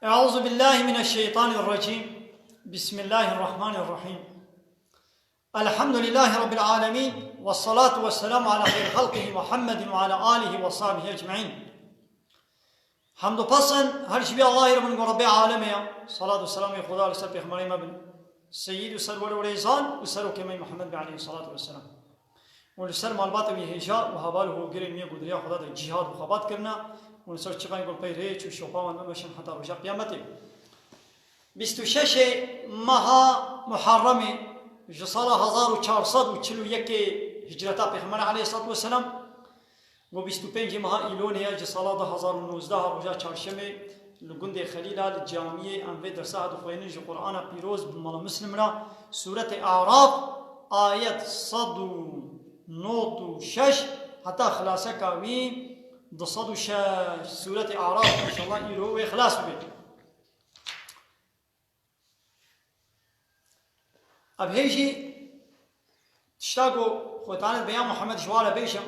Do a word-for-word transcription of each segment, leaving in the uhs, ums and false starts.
أعوذ بالله من الشيطان الرجيم. بسم الله الرحمن الرحيم. الحمد لله رب العالمين، والصلاة والسلام على خير خلقه محمد وعلى آله وصحبه أجمعين. Hemd û pesn her ji vî Allahê re bin, ku Rebbê alemê ya. Salat û selamê Xuda li ser pêxemberê me bin. Seyîd û serwer û rêzan û serokê me Muhammed be aleyhi salatu ve selam. Û li ser malbatê wî hêja û heval û hogirên wî ku di riya Xuda de cîhad û xebat kirine û li ser çiqan ku pey rêç û şopa wan bimeşin heta roja qiyametê. Bîst û şeşê meha Muharremê ji sala hezar û çar sed û çil û yekê hicreta Pêxemberê aleyhissalatu vesselam, ku bîst û pêncê meha Îlonê ye ji sala du hezar û nozdeh, roja çarşemê, li gundê Xelîla li camiyê em vê dersa dixwênin ji Qur'ana Pîroz bi Mala Muslim re, Sûretê Araf, ayet sed û nod û şeş heta xilaseka wî, du sed û şeş, Sûretê Araf, înşallah îro wê xilas bibe. Ev hê jî tişta ku Xwedê Teala be ya Muhammed ji wa re bêje,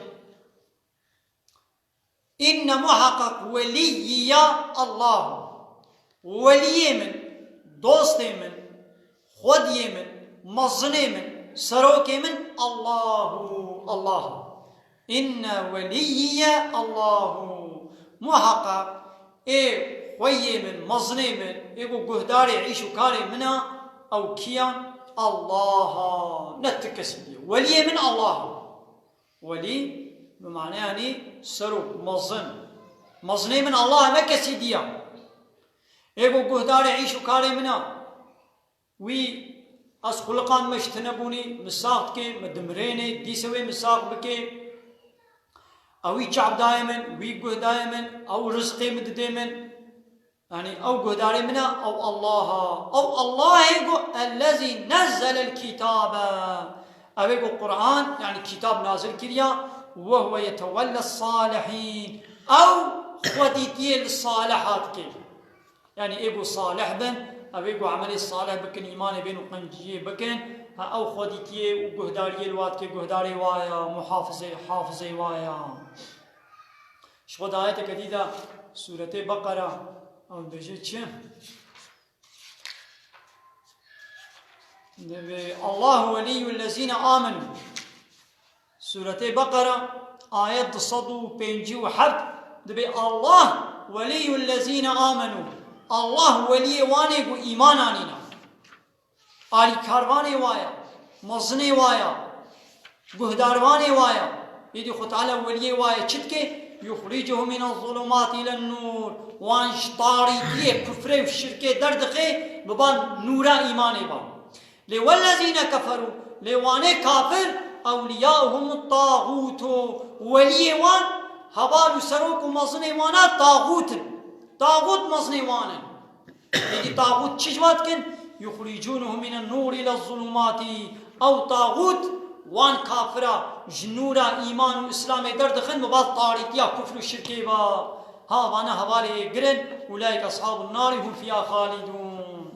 Înne muheqeq welîyî ya Allah. Weliyê min, dostê min, xwediyê min, mezinê min, serokê min Allahu, Allah. Înne welîyî ye Allahu. Muheqeq ê xweyê min, mezinê min, ê ku guhdarê îş û karê min a, ew kî ya? Allah a, ne ti kesî dî ye. Weliyê min Allah a. Welî bi maneya, yanî serok, mezin. Mezinê min Allah e, ne kesî dî ya. Ê ku guhdarê îş û karê min a. Wî ez xuliqandime ji tune bûnî, min sax dike, min dimirêne, dîse wê min sax bike. Ew wî çav daye min, wî guh daye min, ew rizqê min didê min. Yanî ew guhdarê min e, ew Allah a. Ew Allahê ku ellezî nezzelel kitabe. Ew ê ku Qur'an, yanî kitab nazil kiriya, we huwe yetewelles salihîn. Ew xwedîtiyê li saliha dike. Yanî ê ku salih bin, ew ê ku emelê salih bikin, îmanê bên û qenciyê bikin, ha ew xwedîtiyê û guhdariyê li wa dike, guhdarê wa ya, muhafizê, hafizê wa ya. Ji xwe di ayeteke dî de Sûretê Beqera, ew dibêje çi? Dibê, "Allahu weliyyu lezîne amenu." Sûretê Beqera, ayet du sed û pêncî û heft, dibê, "Allah weliyyu lezîne amenu." Allah weliyê wan ê ku îman anîne. Alîkarvanê wa ya, mezinê wa ya, guhdarvanê wa ya. Êdî Xwe Teala weliyê wa ya çi dike? "Yuxricuhum mine zulumati ilen nur." Wan ji tarîtiyê, kufrê û şirkê derdixe, biba nûra îmanê ba. Lê wellezîne keferû, lê wanê kafir, ewliyauhum tağûtu, weliyê wan, heval û serok û mezinê wana taxût in. Taxût mezinê wan in. Êdî taxût çi ji wa dikin? "Yuxricûnehum minen nûr ile zulumati." Ew taxût wan kafira ji nûra îman û îslamê derdixin, bi vat tarîtiya kufr û şirkê ve. Ha, vana hevalê yê girin, "Ulaîke ashabun nari hum fiha xalidûn."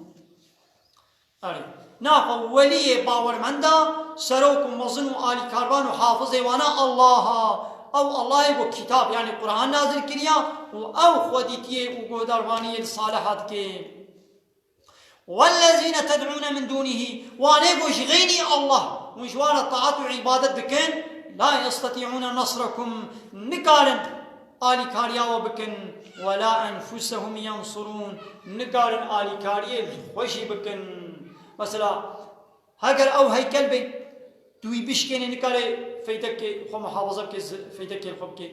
Erê. Naxwe weliyê bawermenda, serok û mezin û alîkarvan û hafizê wana Allah a. Ew Allahê ku kitab, yanî Qur'an nazil kiriya û ew xwedîtiyê û guhdarvaniyê li saliha dike. "Wellezîne ted'ûne min dûnihî", wanê ku ji xeynî Allah hûn ji wan re taat û îbadet dikin, "la yestetî'ûne nesrekum", nikarin alîkariya we bikin, "we la enfusehum yensurûn", nikarin alîkariyê li xwe jî bikin. Mesela, heger ew heykel be, tu wî bişkênê, nikare feydekê xwe muhafaza bike, zi-, feydekê li xwe bike.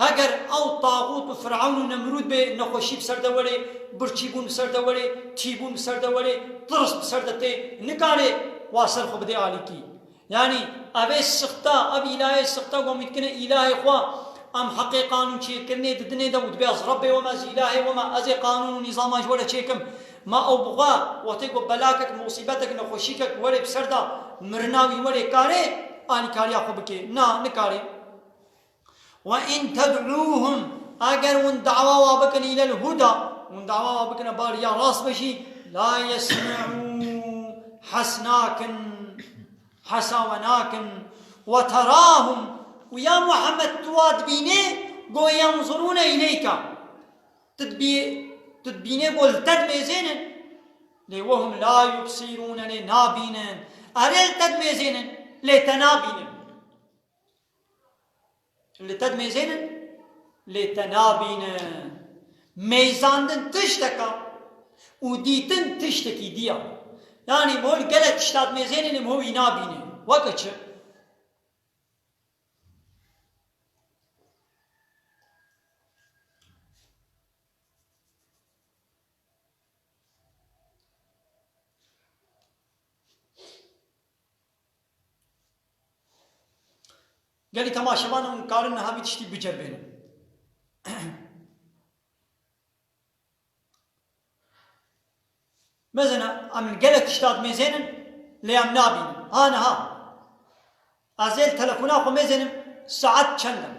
Heger ew taxût û Firewn û Nemrûd be, nexweşî bi ser de were, birçîbûn bi ser de were, tîbûn bi ser de were, tirs bi ser de tê, nikare wa ser xwe bide alîkî. Yanî, ev ê sixta, ev îlahê sixta ku em dikine îlahê xwe, em heqê qanûn çêkirinê didinê de û dibê ez Rebbê we me, ez îlahê we me, ez ê qanûn û nîzama ji we re çêkim. Ma ew bi xwe, wextê ku belakek, musîbetek, nexweşîkek were bi ser de, mirina wî were, karê alîkariya xwe bike? Na, nikare. "Ve in ted'ûhum", eger hûn dawa wa bikin, "îlel huda", hûn dawa wa bikin bar ya rast be jî, "la yesme'û", hes nakin, hesa we nakin. "Ve terahum", û ya Muhammed tu wa dibînê, "go yenzurûne îleyke", tu dibî Tu dibînê ku li te dimêzênin, lê wehum la yubsîrûn, lê nabînin. Erê, li te dimêzênin, lê te nabînin. Li te dimêzênin, lê te nabînin. Mêzandin tiştek e û dîtin tiştekî dî ye. Yanî, mol gelek tişta dimêzênin, lê mol wî nabînin. Weke çi? Gelî temaşevan hûn karin niha vî tiştî biceribênin. Mezin e, em gelek tişta dimêzênin, lê em nabînin. Ha niha. Ez ê li telefona xwe mêzênim, saet çend e?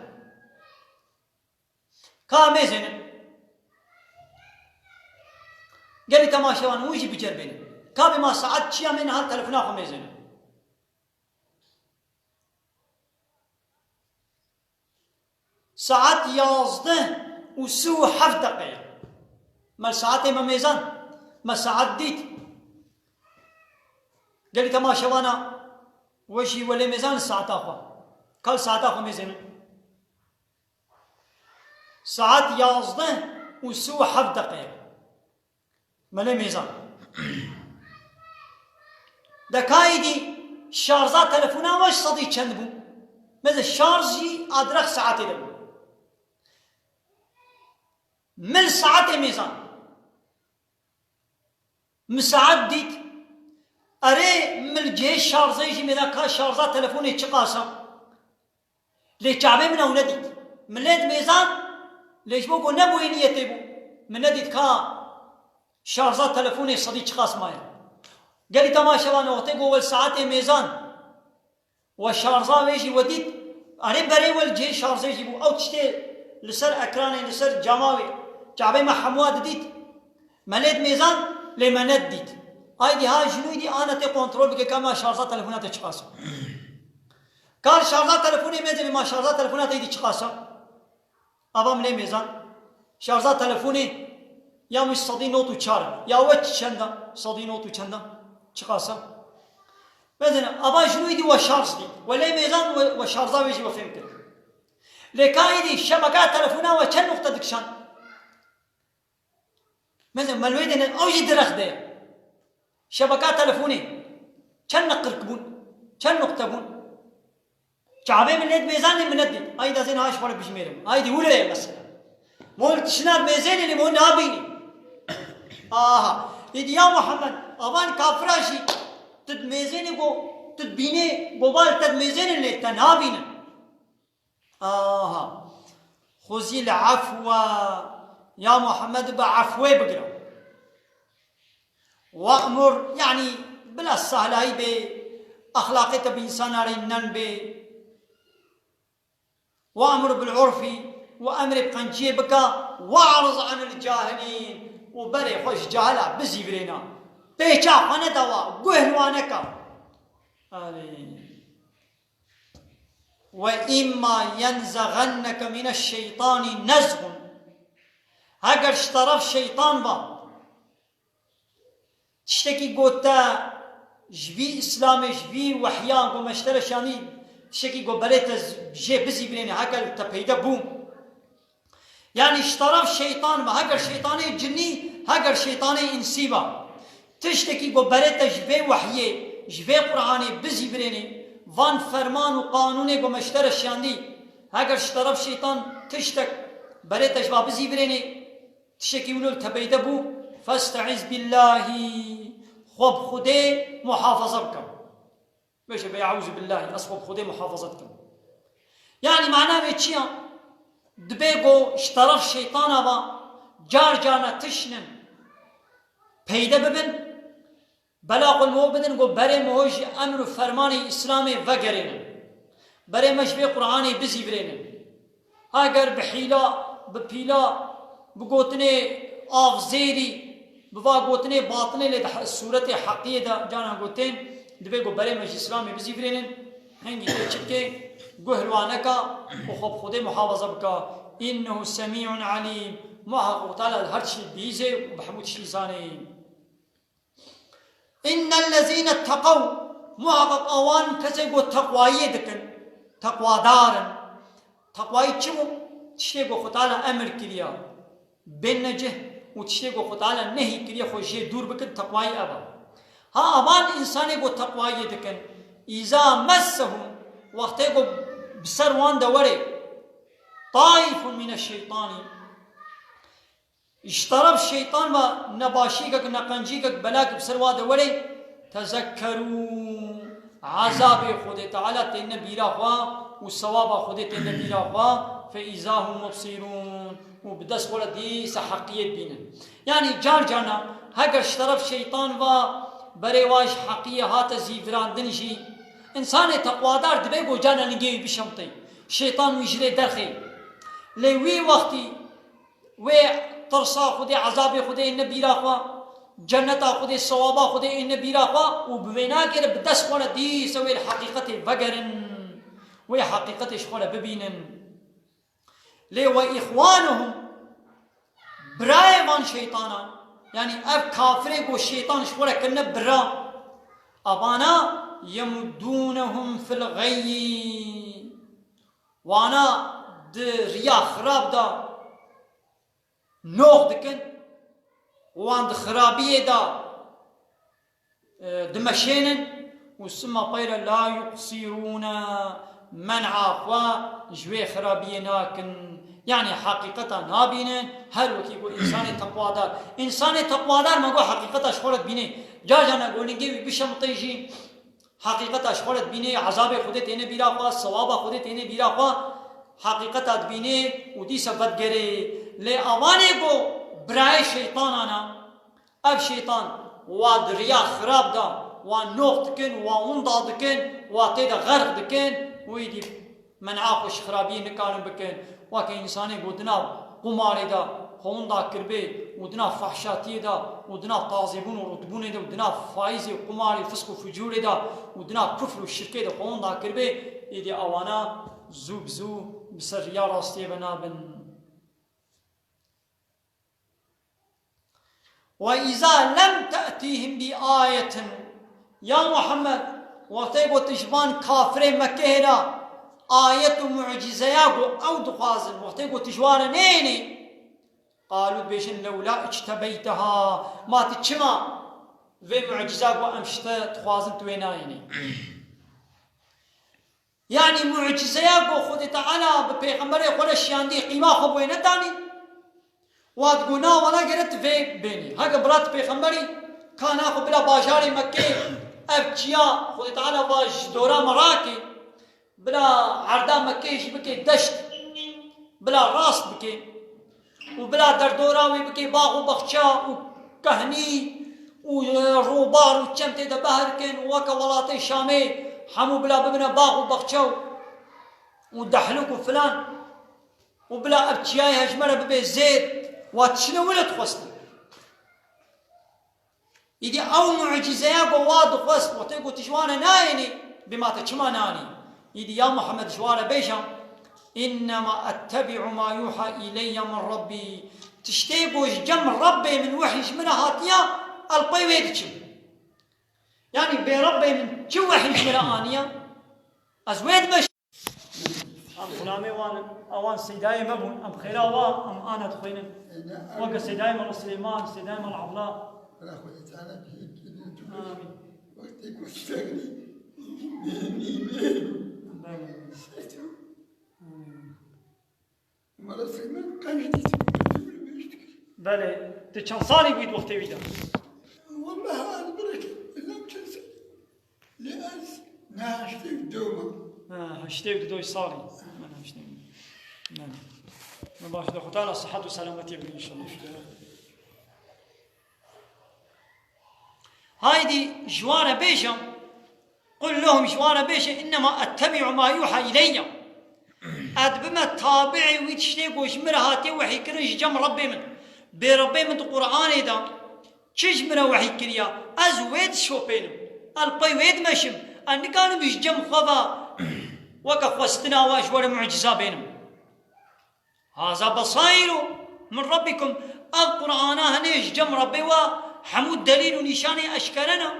Ka mêzênin. Gelî temaşevan hûn jî biceribênin. Ka bê ma saet çi ya, em ê niha li telefona xwe mêzênin. Saet yazdeh û sî û heft deqe ye. Me saetê me mêzan. Me saet dît. Gelî temaşevana we jî welê mêzan saeta xwe. Kal saeta xwe mêzênin. Saet yazdeh û sî û heft deqe ye. Melê mêzan. De ka êdî şarja telefona we ji sedî çend bû? Meze şarj jî a direk saetê de bû. Min saetê mêzan. Min saet dît. Erê, min cihê şarjê jî mêzan, ka şarja telefonê çiqas e? Lê çavê min ew nedît. Min lê dimêzan, lê ji bo ku nebûyî niyetê bû. Min nedît ka şarja telefonê sedî çiqas maye. Gelî temaşevan, wextê ku we saetê mêzan, we şarja wê jî we dît, erê berê we li cihê şarjê jî bû. Ew tiştê li ser ekranê, li ser cama wê, çavê me hemû didît. Me lê dimêzan, lê me nedidît. Aydî ha jinûydî ana tê kontrol bike ka ma şarja telefona te çiqas e. Kar şarja telefonê mêzênê, ma şarja telefona te êdî çiqas e? Ava min lê mêzan. Şarja telefonê ya min sedî nod û çar e. Ya we çi çend e? Sedî nod û çend e? Çiqas e? Mêzêne, ava jinûydî we şarj dît. We lê mêzan, we, we şarja wê jî we fêm kir. Lê ka êdî şebeka telefona we çend noqte dikişan? Meze melwê de ne, ew jî direxde. Şebeka telefonê çend neqirk bûn, çend noqte bûn. Çavê min lê dimêzanê min nedît. Ay da zên ha ji xwe re bijmêrim. Ay dî wilo ye mesela. Mol tişina dimêzênê lê mol nabînî. Aha. Êdî ya Muhammed, avan kafira jî tu dimêzênê go, tu dibînê go val te dimêzênê lê te nabînin. Aha. Xuzî l-efwe. Ya Muhammed, bi efwê bigire. We'mur, yanî bila sahlayî bê, exlaqê te bi însanan re nen bê. We'mur bil urfî, we emrê bi qenciyê bike, we'riz anil cahilîn, û berê xwe ji cahila bizîvirêne. Pêça xwe nede wa, guh li wan neke. Alî. Ve imma yenzexenneke mineşşeytanî nezgun. Heger ji teref şeytan ve tiştekî got te ji vî Îslamê, ji vî wehya ku me ji te re şanî, tiştekî ku berê te z-, jê bizîvirêne, heger te peyde bû. Yanî ji teref şeytan ve, heger şeytanê cinî, heger şeytanê însî ve, tiştekî ku berê te ji vê wehyê, ji vê Qur'anê bizîvirênê, van ferman û qanûnê ku me ji te re şiyandî, heger ji teref şeytan tiştek berê te ji va bizîvirênê, tiştekî wilo li te peyde bû, festeiz billahî, xwe bi Xwedê muhafaza bike. Bêje be, "Eûzubillahî, ez xwe bi Xwedê muhafaza dikim." Yanî mana wê çi ya? Dibê ku ji teref şeytana ve car carna tiştin peyde bibin, bela xwe li me bidin ku berê me ji emr û fermanê Îslamê vegerênin. Berê me ji vê Qur'anê bizîvirênin. Heger bi hîla, bi pîla, bi gotinê avzêrî, bi va gotinê batilê lê di he-, sûretê heqiyê de canan gotên, divê ku berê me ji Îslamê bizîvirênin, hingî tê çi bike, guh li wan neka û xwe bi Xwedê muhafaza bika. إنه سميع عليم. Muhakkak Teala her tiştî dibîze û bi hemû tiştî zane. إن الذين اتقوا, muhakkak awan kesê ku teqwayê dikin, teqwadar in. Teqwayî çi bû? Tiştê ku Xwe Teala emir kiriya, bêne cih û tiştê ku Xwe Teala nehî kiriye xwe jê dûr bikin, teqwayî ev e. Ha, avan însanê ku teqwayê dikin, îza messehum, wextê ku bi ser wan de were, taifun mine şeytanî, ji teref şeytan ve nebaşîkek, neqencîkek, belak bi ser wa de were, tezekkerû, ezabê Xwedê Teala têne bîra xwe û sewaba Xwedê têne bîra xwe, fe îza hum mubsirûn, û bi dest xwe re dîsa heqiyê dibînin. Yanî car carna heger ji teref şeytan ve berê wa ji heqiyê hate zîvirandin jî, însanê teqwadar dibe ku carna lingê wî bişemtê, şeytan wî ji lê derxê. Lê wî wextî wê tirsa Xwedê, ezabê Xwedê êne bîra xwe, cenneta Xwedê, sewaba Xwedê êne bîra xwe û bi wê nagere bi dest xwe re dîsa wê li heqîqetê vegerin, wê heqîqetê ji xwe re bibînin. Lê ve îxwanuhum, birayê van şeytana, yanî ev kafirê ku şeytan ji xwe re kirine bira, evana yemuddûnehum fil gayyi, wana di riya xirab de nox dikin, wan di xirabiyê de, e, dimeşênin û sima pey re la yuqsirûne, men'a xwe ji wê xirabiyê nakin. Yanî heqîqeta nabînin, her wekî ku însanê teqwadar. Însanê teqwadar me got heqîqeta ji xwe re dibînê. Car carna ku lingê wî bişemtê jî, heqîqeta ji xwe re dibînê, ezabê Xwedê têne bîra xwe, sewaba Xwedê têne bîra xwe, heqîqeta dibînê û dîsa vedigerê. Lê avanê ku birayê şeytanan e, ev şeytan wa di riya xirab de, wa nox dikin, wa winda dikin, wa tê de xerq dikin, wî dî men'a xwe ji xirabiyê nikarin bikin. Weke însanê ku di nav qumarê de xwe winda kiribê û di nav fahşatiyê de û di nav tazîbûn û rûtbûnê de û di nav faîzê û qumarê, fisk û fucûrê de û di nav kufr û şirkê de xwe winda kiribê, êdî ewana zû bi zû bi ser riya rastiyê ve nabin. Ve îza lem te'tîhim bi ayetin. Ya Muhammed, wextê ku tu ji van kafirê Mekkehê re ayet û mucîzeya ku ew dixwazin, wextê ku tu ji wan re nênî, qalû dibêjin, lewla ictebeyteha, ma tu çima vê mucîza ku em ji te dixwazin tu wê nayênî? Yanî mucîzeya ku Xwedê Teala bi pêxemberê xwe re şiyandî, qîma xwe bi wê netanî. Wa digo, na, wala gere tu vê bênî. Heke bila tu pêxemberî, ka naxwe bila bajarê Mekkê, ev çiya Xwedê Teala va ji dora me rakê, bila erda Mekkê jî bikê deşt, bila rast bikê. Û bila derdora wê bikê bax û baxça û kehnî û, e, rûbar û çem tê de behr kin û weke welatê Şamê hemû bila bibine bax û baxça û, û dehlûk û filan û bila ev çiyayê he ji me re bibe zêd, wa tiştine wile dixwestin. Îdî ew mucîzeya ku wa dixwest, wextê ku tu ji wan re nayênî, bê ma te çima nanî? Îdî ya Muhammed ji wan re bêje, "Innema ettebi'u ma yuha ileyye min Rabbî." Tiştê ku ji cem Rabbê min wehî ji min re hatiye, ez li pey wê diçim. Yanî bê Rabbê min çi wehî ji min re aniye, ez wê dimeşim. Em xulamê wan in, ewan seydayê me bûn, em xêra wa, em ana dixwînin. Weke seydayê me li Silêman, seydayê me li Evla. Bira Xwedê Teala bi hêk kiriye tu. Amîn. Wextê ku tu fekirî, nî, nî, nî. Belê. Ser tu. Amîn. Mala Silêman qenc dît, tu bir beş dikir. Belê. Tu çend salî bûyî wextê wî de? Wallahî, ez birek, ez çend salî. Lê ez ne heştê û du me. Ha, heştê û du salî. Min heştê û du. Belê. Min baş de, Xwedê Teala sihet û selametiyê bide înşallah. Haydî ji wan re bêje, qul lehum, ji wan re bêje, innema ettebi'u ma yuha ileyye. Ez dibime tabi'ê wî tiştê ku ji min re hatiye wehîkirin ji cem Rebbê min. Bê Rebbê min di Qur'anê de çi ji min re wehî kiriya, ez wê dişopênim. Ez li pey wê dimeşim. Ez nikarim ji cem xwe ve weke xwestina we ji we re mucîza bênim. Haza basairu min Rabbikum. Ev Qur'ana hene ji cem Rabbê we hemû delîl û nîşanê eşkere ne.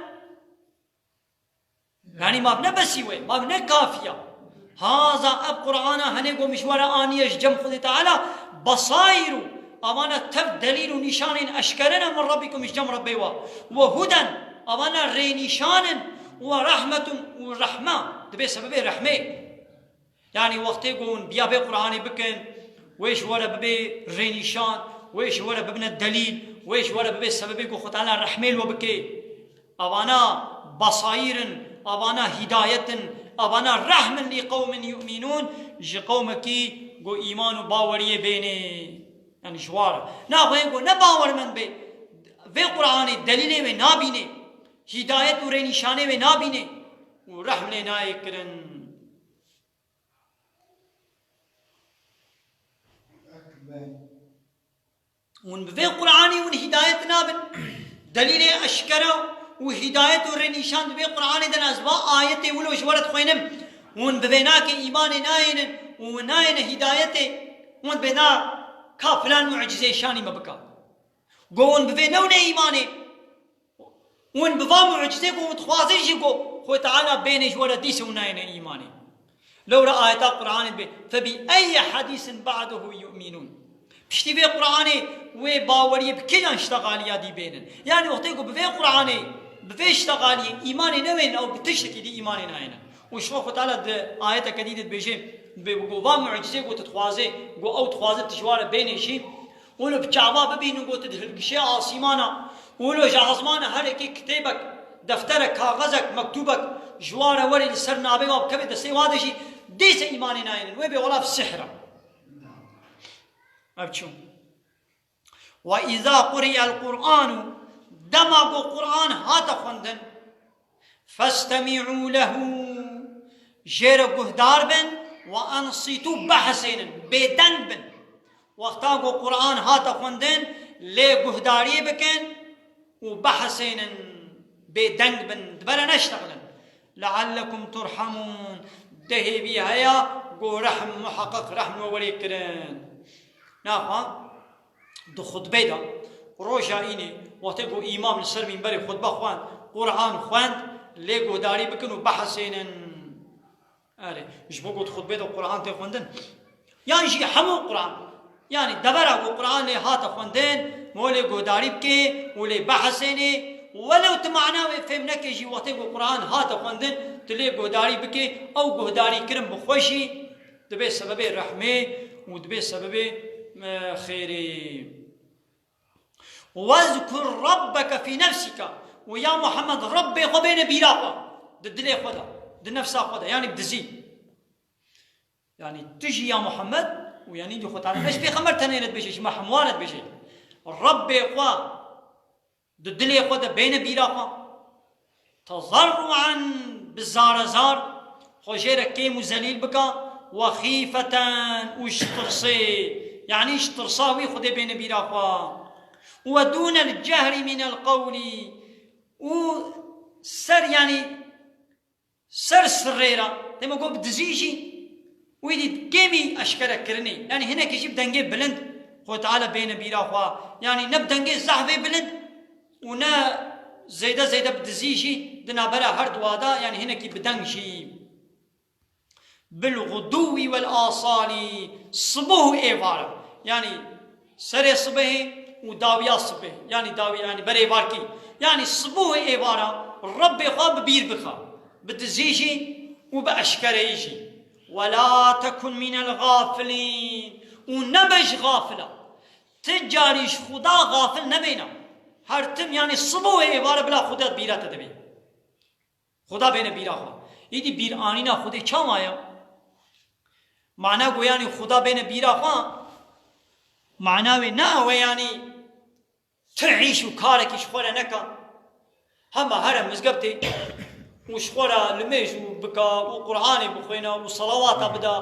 Yanî ma ne besî wê, ma ne kafiya. Haza ev Qur'ana hene ku min ji we re aniye ji cem Xwedê Teala, basairu, avana tev delîl û nîşanên eşkere ne min Rabbikum ji cem Rabbê we. Ve huden, avana rênîşan in, ve rehmetun û rehma, dibe sebebê rehmê. Yanî wextê ku hûn biya vê Qur'anê bikin, wê ji we re bibe rênîşan, wê ji we re bibine delîl, wê ji we re bibe sebebê ku Xwe Teala rehmê li we bike. Avana basayir in, avana hîdayet in, avana rehm in lî qewmin yu'mînûn, ji qewmekî ku îman û baweriyê bênê. Yanî ji wa re. Naxwe ku ne bawermend be, vê Qur'anê delîlê wê nabînê, hîdayet û rênîşanê wê nabînê û rehm lê nayê kirin. Hûn bi vê Qur'anê hûn hîdayet nabin. Delîlê eşkere û hîdayet û rênîşan di vê Qur'anê de ne. Ez va ayetê wilo ji we re dixwînim. Hûn bi vê nake îmanê nayênin û nayêne hîdayetê. Hûn bê na ka filan mucizê şanî me bika. Go hûn bi vê newne îmanê. Hûn bi van mucizê ku hûn dixwazin jî ku Xwe Teala bêne ji we re dîse hûn nayêne îmanê. Lewra ayeta Qur'anê dibe, "Fe bi eyyi hadisin ba'dehu yu'minun." Piştî vê Qur'anê wê baweriyê bi kêjan ştexaliya dî bênin? Yanî wextê ku bi vê Qur'anê, bi vê ştexaliyê îmanê newên ew bi tiştekî dî îmanê nayênin. Û ji xwe Xwe Teala di ayeteke dî de dibêje, bi, bi, ku van mucizê ku tu dixwazê, ku ew dixwaze tu ji wa re bênê jî, Wilo bi çava bibînin ku tu di hilkişê asîmana, wilo ji ezmana herekê kitêbek, defterek, kaxezek, mektûbek ji wa re werê li ser navê wa bikeve destê wa de jî, dîse îmanê nayênin. Wê bê wela bi sihr e. Ev çû. Ve îza quriyel Qur'anu, dema ku Qur'an hate xwendin, Festemî'û lehu, jê re guhdar bin, ve ensîtû, bihesênin, bêdeng bin. Wexta ku Qur'an hate xwendin, lê guhdariyê bikin û bihesênin, bêdeng bin, di bere neştexilin. Leallekum turhemûn, dehê vî heye ku rehm, muheqeq rehm we werê kirin. Naxwe di xutbê de, roja înê, wextê ku îmam li ser mînberê xutbe xwend, Qur'an xwend, lê guhdarî bikin û bihesênin. Erê, ji bo ku di xutbê de Qur'an tê xwendin, yan jî hemû Qur'an, yanî devera ku Qur'an lê hate xwendin, mo lê guhdarî bike û lê bihesênê, welew tu mana wê fêm neke jî, wextê ku Qur'an hate xwendin, tu lê guhdarî bike, ew guhdarî kirin bi xwe jî, Dibe sebebê rehmê û dibe sebebê, e, xêrê. "Wezkur rabbeke fî nefsike." Û ya Muhammed, Rabbê xwe bêne bîra xwe. Di dilê xwe de, di nefsa xwe de, yanî bi dizî. Yanî tu jî ya Muhammed û yanî jî xwe Teala. Ne ji pêxember tenê re dibêje, ji me hemû re dibêje. Rabbê xwe Di dilê xwe de bêne bîra xwe. Tezerruan, bi zarezar, xwe jê re kêm û zelîl bika, we xîfeten, û ji tirsê, yanî ji tirsa wî Xwedê bêne bîra xwe. We dûnel cehri minel qewlî, û ser, yanî Ser sirrê re, dema got bi dizî jî, wî dî kêmî eşkere kirinê. Yanî hinekî jî bi dengê bilind Xwedê Teala bêne bîra xwe. Yanî ne bi dengê zehf ê bilind û ne zêde zêde bi dizî jî di navbera her dua de, yanî hinekî bi deng jî. Bil guduwî wel asalî, sibuh û êvara. Yanî Serê sibehê û dawiya sibehê, yanî dawî, yanî berê êvarkî. Yanî sibuh û êvara Rebbê xwe bi bîr bixe, bi dizî jî û bi eşkereyî jî. "Wela tekun minel gafilîn." Û nebe ji xafila. Ti carî ji Xuda xafil nebêne. Her tim, yanî sibuh û êvara bila Xuda bîra te dibê. Xuda bêne bîra xwe. Îdî bîranîna Xwedê çawa ye? Mana ku yanî Xuda bêne bîra xwe, mana wê ne ew e yanî ti îş û karekî ji xwe re neka. Hema here mizgeftê û ji xwe re limêj û bika û Qur'anê bixwêne û selawata bida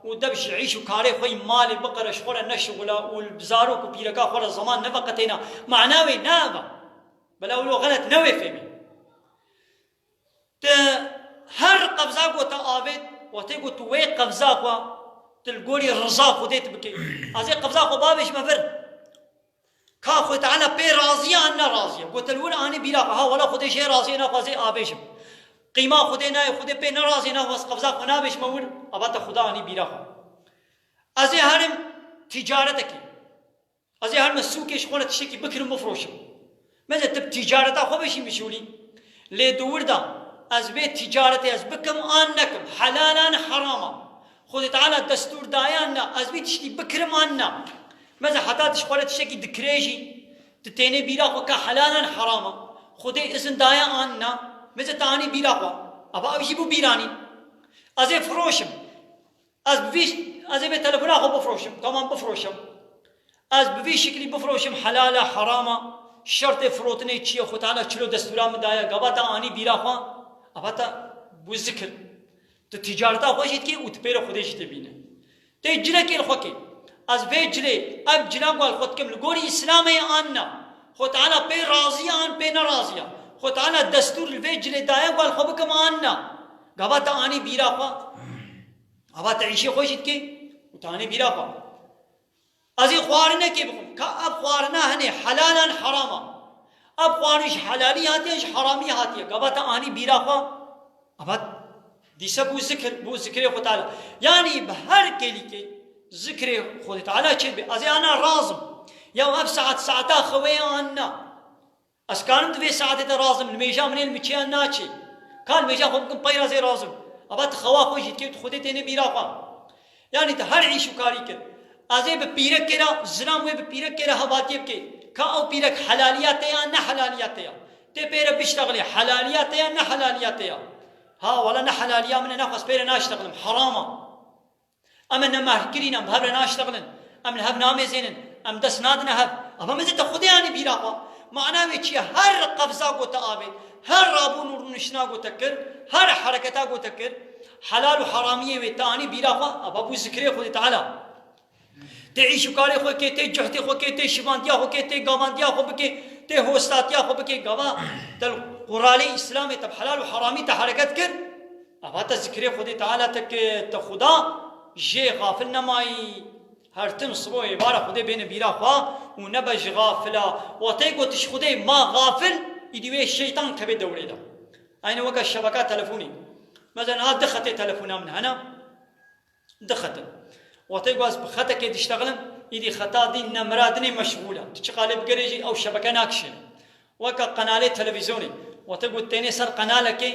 û deb ji îş û karê xwe yî malê biqere, ji xwe re neşixula û bi zarok û pîreka xwe re zeman neveqetêne. Mana wê ne ev e. Bela wilo xelet ne wê fêmî. Ti her qebza ku te avêt, wextê ku tu wê qebza xwe Tu li gorî riza Xwedê tu bikê. Ez ê qebza xwe bavêjime vir. Ka Xwedê Teala pê razî ye an ne razî ye. Got, te li wir anî bîra xwe. Ha, wela Xwedê jê razî ye, naxwazê avêjim. Qîma Xwedê nayê, Xwedê pê ne razî ye, naxwaz qebza xwe navêjime wir. Ava te Xweda anî bîra xwe. Ez ê herim tîcaretekê. Ez ê herime sûkê ji xwe re tiştekî bikirim bifroşim. Meze tu bi tîcareta xwe ve jî mijûlî. Lê di wir de ez vê tîcaretê ez bikim an nekim, helal an herama. Xwedê Teala destûr daye an na, ez vê tiştî bikirim an na. Meze heta tu ji xwe re tiştekî dikirê jî, tu tênê bîra xwe ka helal an herama. Xwedê izin daye an na. Meze tu anî bîra xwe. Ava ew jî bû bîranî. Ez ê firoşim. Ez bi vî, ez ê vê telefona xwe bifroşim. Tamam, bifroşim. Ez bi vî şiklî bifroşim, helal e, heram e. Şertê firotinê çi ye? Xwe Teala çilo destûra min daye. Gava te anî bîra xwe, ava te bû zikir. Tu tîcareta xwe jî dikî û tu pê re Xwedê jî tê bîne. Tê cilekê li xwe kê. Ez vê cilê, ev cila ku li xwe dikim, li gorî Îslamê ye an na? Xwe Teala pê razî ye an pê ne razî ye? Xwe Teala destûr li vê cilê daye ku li xwe bikim an na? Gava te anî bîra xwe. Ava te îşê xwe jî dikê û te anî bîra xwe. Ez ê xwarinekê bixwim. Ka ev xwarina hinê helal an heram a? Ev xwarin ji helalî hatiye, ji heramî hatiye. Gava te anî bîra xwe. Ava dîse bû zikir, bû zikirê Xwe Teala. Yanî bi her kêlîkê zikirê Xwedê Teala çêdibe. Ez ê ana razim. Ya ev saet saeta xewê ye an na? Ez karim di vê saetê de razim, nimêja min ê li min çêya naçê. Ka nimêja xwe bikim peyra zê razim. Ava tu xewa xwe jî dikê û tu Xwedê tênê bîra xwe. Yanî tu her îş û karî kir. Ez ê bi pîrekê re, zilam wê bi pîrekê re hevatiyê bikê. Ka ew pîrek helaliya te ya, ne helaliya te ya. Tê pê re biştexilê, helaliya te ya, ne helaliya te ya. Ha, wela ne helaliya min e, naxwaz pê re naştexlim, heram a. Em ê ne mehrkirîn, em bi hev re naştexilin, em li hev namêzênin, em dest nadine hev. Ava meze te Xwedê anî bîra xwe. Mana wê çi ye? Her qevza ku te avêt, her rabûn û rûniştina ku te kir, her hereketa ku te kir, helal û heramiyê wê te anî bîra xwe, ava bû zikirê Xwedê Teala. Tê îş û karê xwe kê, tê cuhtê xwe kê, tê şivandiya xwe kê, tê gavandiya xwe bikê, tê hostatiya xwe bikê, gava te li quralê Îslamê te bi helal û heramî te hereket kir. Ava te zikirê Xwedê Teala te ke te Xuda jê xafil nemayî. Her tim sibo êvara Xwedê bêne bîra xwe û nebe ji xafila. Wextê ku tu ji Xwedê ma xafil, îdî wê şeytan kevê dewrê de. Aynî weke şebeka telefonî. Mesela niha du xetê telefona min hene. Du xet in. Wextê ku ez bi xetekê diştexilim, îdî xeta dî nemira dinê meşxûl e. Tu çiqa lê bigerê jî ew şebeke nakişêne. Weke qenalê televîzyonê. Wextê ku tênê ser qenalekê,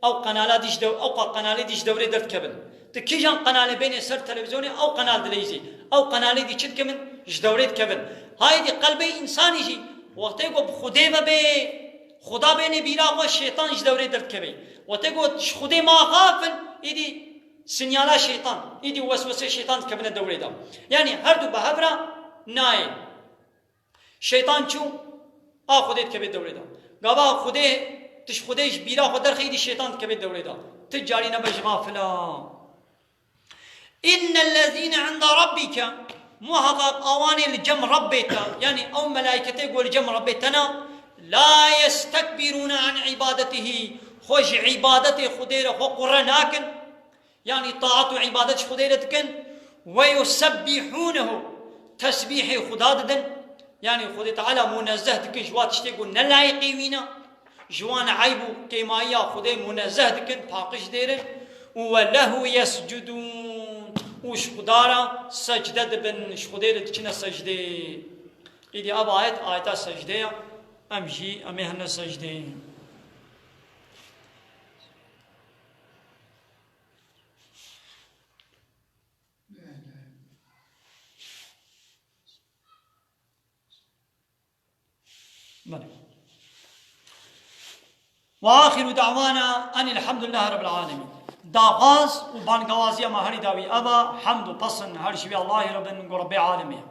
ew qenala dî ji dew-, ew qa qenalê dî ji dewrê derdikevin. Tu kîjan qenalê bênê ser televîzyonê, ew qenal dileyîzî. Ew qenalê dî çi dikevin? Ji dewrê dikevin. Haydî qelbê însanî jî wextê ku bi Xwedê ve bê, Xuda bênê bîra xwe, şeytan ji dewrê derdikeve. Wextê ku ji Xwedê ma xafil, îdî sinyala şeytan, îdî weswesê şeytan dikevine dewrê de. Yanî her du bi hev re nayê. Şeytan çû, a Xwedê dikeve dewrê de. Gava Xwedê, tu ji Xwedê ji bîra xwe derxî, îdî şeytan dikeve dewrê de. Tu carî nebe ji xafila. Innellezîne inde rabbîke, muheqeq awanê li cem Rebbê te, yanî ew melaîketê ku li cem Rebbê te ne, la yestekbîrûne an îbadetihî, xwe ji îbadetê Xwedê re xwe qure nakin, yanî taat û îbadet ji Xwedê re dikin, we yusebbîhûnehu, tesbîhê Xuda didin, yanî Xwedê Teala munezzeh dikin ji wa tiştê ku ne layiqê wî ne. Ji wan eyb û kêmayiya Xwedê munezzeh dikin, paqij dêrin û we lehu yescudûn û ji Xuda re secde dibin, ji Xwedê re diçine secdê. Îdî ev ayet, ayeta secdê ye. Em jî, em ê hene secdê. Belê. Ve axiru da'wana enil hamdulillah rabbil alemin. Daxwaz û bangawaziya me herî dawî ev e, hemd û pesin her ji wî Allahî re bin ku Rebbê alemê ye.